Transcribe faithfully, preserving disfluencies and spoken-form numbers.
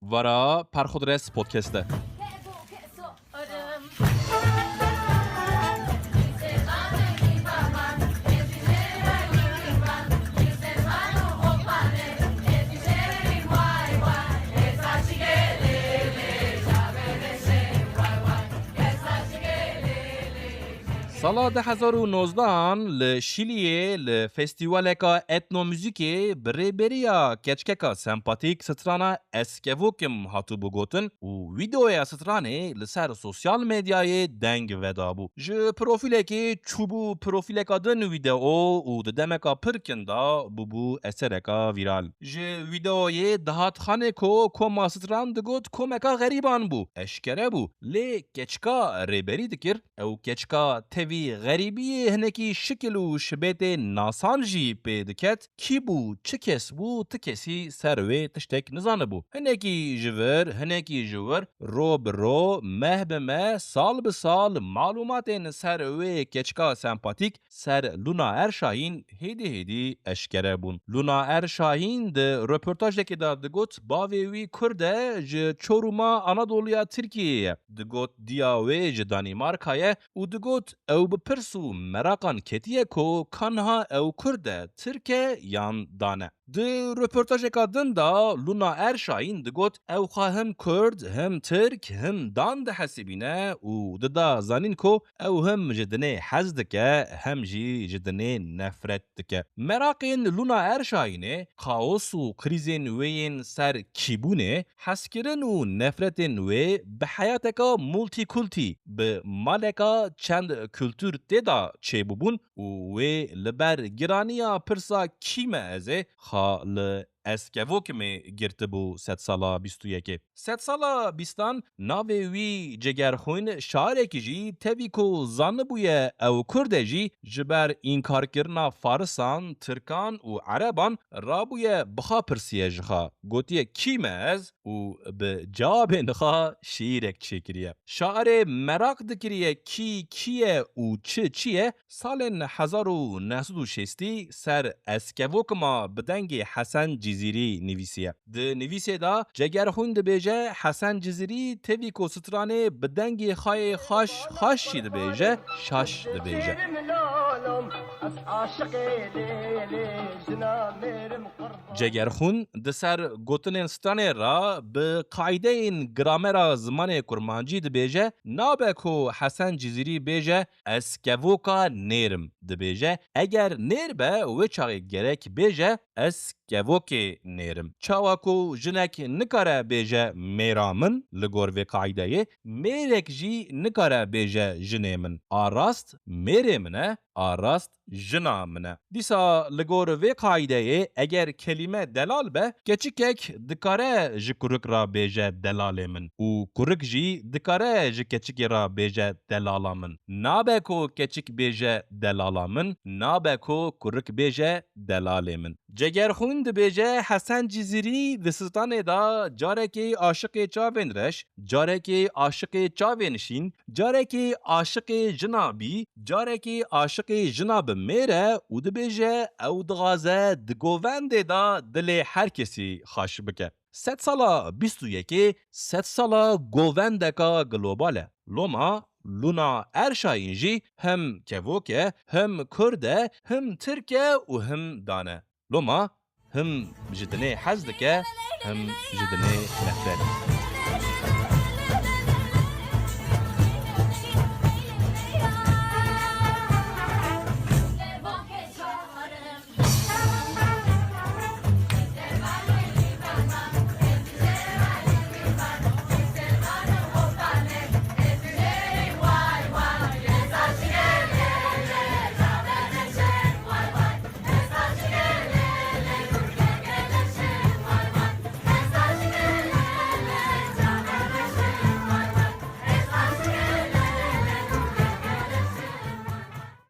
Vara Perxudres Podcast e. Sala du hezar û nozdehan li Şîliyê li festîvaleka etnomuzîkê bi rêberiya keçkeka sempatîk strana Eskevokim hatibû gotin û vîdeoya stranê li ser sosyal medyayê deng vedabû. Ji profîlekê çûbû profîleka din vîdeo û di demeka pir kin de bûbû esereka vîral. Ji vîdeoyê dihat xanê ku koma stran digot komeka xerîban bû, eşkere bû. Lê keçika rêberî dikir, ew keçika tevî xerîbiyê hinekî şikil û şibêtê nasan jî pê diket, kî bû, çi kes bû, ti kesî ser wê tiştek nizanibû. Hinekî ji vir, hinekî ji wir, ro bi ro, meh bi meh, sal bi sal malûmatên ser wê keçika sempatîk ser Luna Erşahîn hêdî hêdî eşkere bûn. Luna Erşahîn di röportajekê de digot bavê wî Kurd e, ji Çorûma Anadoluya Tirkiyeyê ye. Digot diya wê ji Danîmarkayê û digot ew bi pirs û meraqan ketiye ku ka niha ew Kurd e, Tirk e yan dane. Di röportajeka din de Luna Erşahîn digot ew xwe him Kurd, him Tirk, him dan dihesibîne û dida zanîn ku ew him ji dinê hez dike, hem jî ji dinê nefret dike. Meraqên Luna Erşahînê, kaos û krîzên wê yên ser kîbûnê, hezkirin û nefretên wê bi heyateka multîkultî, bi maleka çend kultur tê de çêbûbûn û wê li ber giraniya pirsa kî me ez ê, xa li Eskevokimê girtibû sedsala bîst û yekê. Sedsala bîstan navê wî Cegerxwîn şarekî jî tevî ku zanibûye ew Kurd e jî ji ber înkarkirina Farisan, Tirkan û Ereban rabûye bixa pirsiye ji xa. Gotiye kî me ez û bi cewabên xa şîîrek çêkiriye. Şairê meraq dikiriye kî kî ye û çi çi ye, salên hezar û neh sed û şêstî ser Eskevokima bi dengê Hesen Cizîrî nivîsiye. Di nivîsê de Cegerxwîn dibêje, Hesen Cizîrî tevî ku stranê bi dengê xayê xaş xaş jî dibêje, şaş dibêje. Cegerxwîn di ser gotinên stranê re bi qaydeyên gramera zimanê kurmancî dibêje, nabe ku Hesen Cizîrî bêje, ez kevoka nêr im, dibêje, eger nêr be, wê çaxê gerek bêje, ez kevokê nêr im. Çawa ku jinek nikare bêje mêra min, li gor vê qaydeyê, mêrek jî nikare bêje jinê min. A rast mêrê min e, a rast jina min e. Dîsa li gor vê qaydeyê eger kelîme delal be, keçikek dikare ji kurik re bêje delalê min û kurik jî dikare ji keçikê re bêje delala min. Nabe ku keçik bêje delala min, nabe ku kurik bêje delalê min. Cegerxwîn dibêje Hesen Cizîrî di stranê de carekê aşiqê çavên reş, carekê aşiqê çavên şîn, carekê aşiqê jina bî, carekê aşiqê jina bi mêr e û dibêje ew dixwaze di govendê de dilê her kesî xaş bike. Sedsala bîst û yekê sedsala govendeka global e. Loma Luna Erşayîn jî him kevok e, him kurd e, him tirk e û him dan e. Loma him ji dinê hez dike, him ji dinê nefret.